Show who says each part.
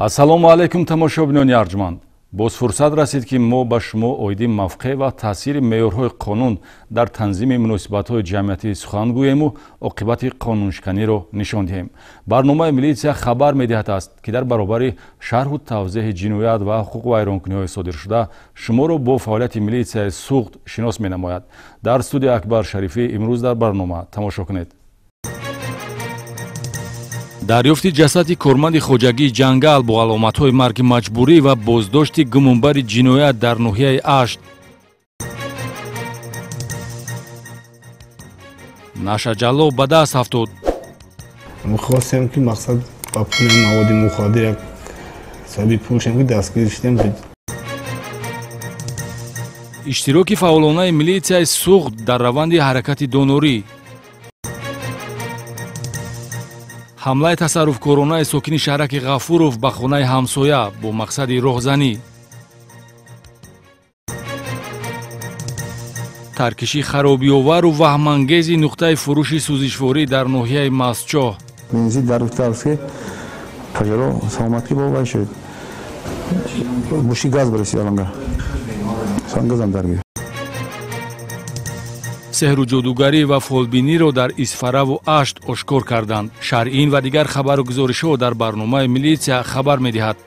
Speaker 1: Ассалому алайкум, тамошобинони арҷманд. Боз фурсат расид, ки мо ба шумо оиди мавқеъ ва таъсири меъёрҳои қонун дар танзими муносибатҳои ҷамъиятӣ сухан гӯему оқибати қонуншиканиро нишон диҳем. Барномаи «Милитсия хабар медиҳад» аст, ки дар баробари шарҳу тавзеҳи ҷиноят ва ҳуқуқвайронкуниҳои содиршуда шуморо бо фаъолияти милитсияи Суғд шинос менамояд. Дар студия Акбар Шарифӣ. Имрӯз дар барнома тамошо кунед: дарёфти ҷасади корманди хоҷагии ҷангал бо аломатҳои марги маҷбурӣ ва боздошти гумонбари ҷиноят дар ноҳияи Ашт, нашаҷаллоб ба даст афтод.
Speaker 2: Хостем, ки мақсад ба пули маводи мухаддир як саби пул шем, ки дастгир шудем.
Speaker 1: Иштироки фаъолонаи милитсияи Суғд дар раванди ҳаракати донорӣ, ҳамлаи тасарруфкоронаи сокини шаҳраки Ғафуров ба хонаи ҳамсоя бо мақсади роҳзанӣ, таркиши харобиовару ваҳмангези нуқтаи фурӯши сӯзишворӣ дар ноҳияи Мастчоҳ.
Speaker 3: Бензин дар ки пожаро саломатки бо вай шуд, муши газ барисид, аланга сангазам дарги.
Speaker 1: Сеҳру ҷодугарӣ ва фолбиниро дар Исфараву Ашт ошкор карданд. Шарҳи ин ва дигар хабару гузоришҳо дар барномаи «Милитсия хабар медиҳад».